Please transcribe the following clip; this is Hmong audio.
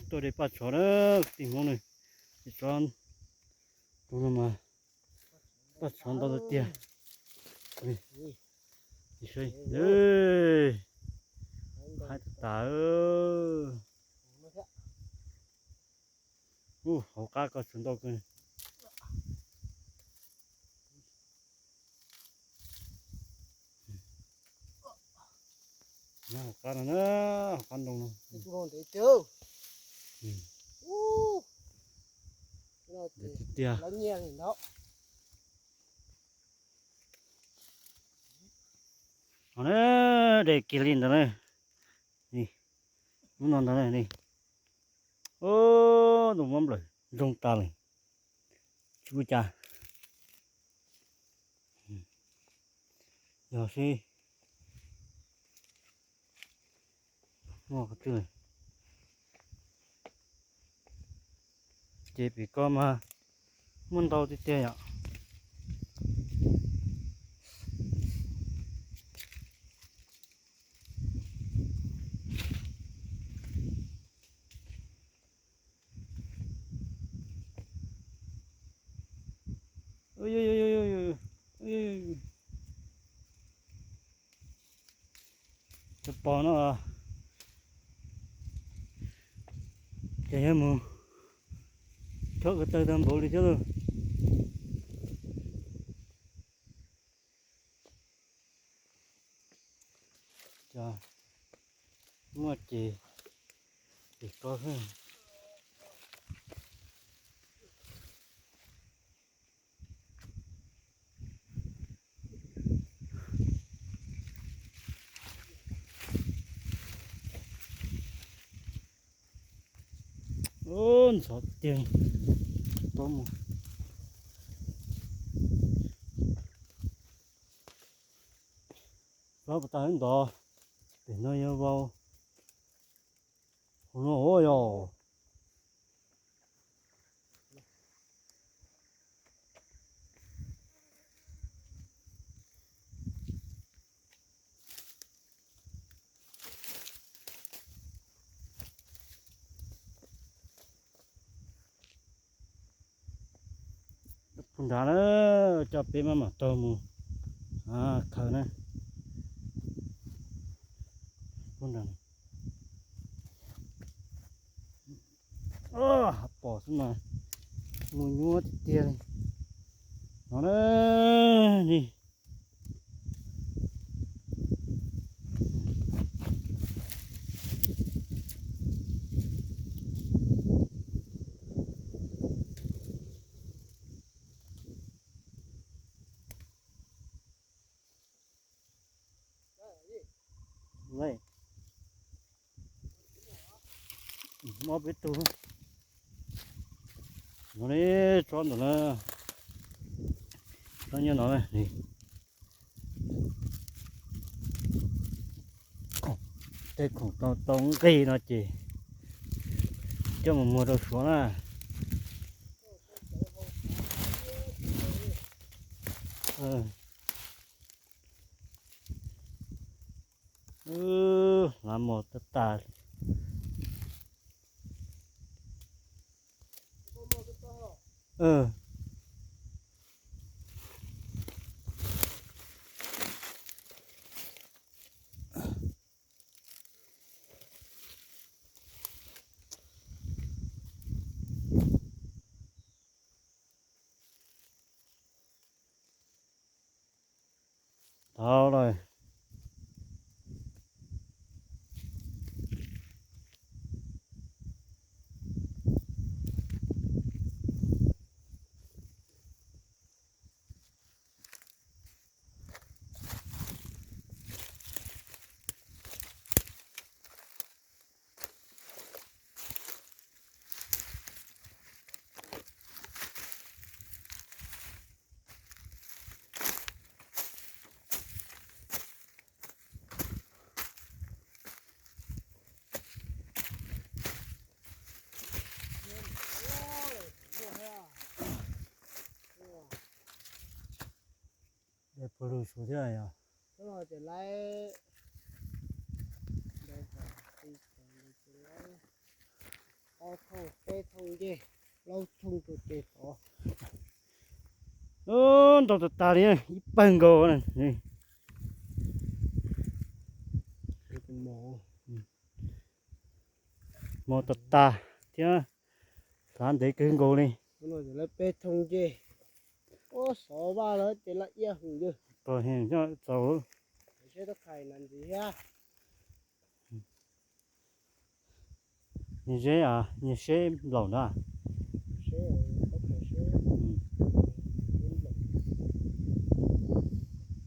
Tuaj de paj tshov na, tij Hmoob ne, tsis tso tus no mas paj tshov ntau tiag tiag. Haib tas tas. Ub, hauv qab ko tshov ntau kawg. Hauv qab no na, hauv qab ntoo no. Tiag tiag. Hov na, de kiag li ntawd na. Lub no ntag na. Ntoo mab nplawm ntsoog tas lawm. Tsis ua cas. Yog seb muaj qhov twg. Ces pem ko mas muaj ntau tiag tiag yom. Cov pos no ces yog mus chob ko taw tag npaum li thiab lauj. Muaj ces pem ko xwb. Ntxhov tiag, tsis paub mus. Xav pas tas ntov, pem no yog vau. Hauv no yog. Puag nrad na, coj peb mam mam taug mus khaws na. Puag nrad. Pom xwb mas mus nyuaj tiag tiag li. No na, ni. Mob peb tug. No ne, tsob ntawm no, tsob nyob no ne. Tej khoom tau tau nqig no ces coj mus muag rau Suav na. Hlav mos tag tas. Tau lawm. Puag lug su thiab yog. Ces lawv Ob thooj peb thooj ncej, plaub thooj rau ces tod. Ntau tas tas li, ib pawg nkaus. Mos tas tas thiab, hlav ntev kawg nkaus li. Lawv peb thooj ncej, ua xov vaj lawm ces laj iab hwm yawg. Txaus, seb tub qhais na ntxiv thiab. Niag zeb, niag zeb nplaum na.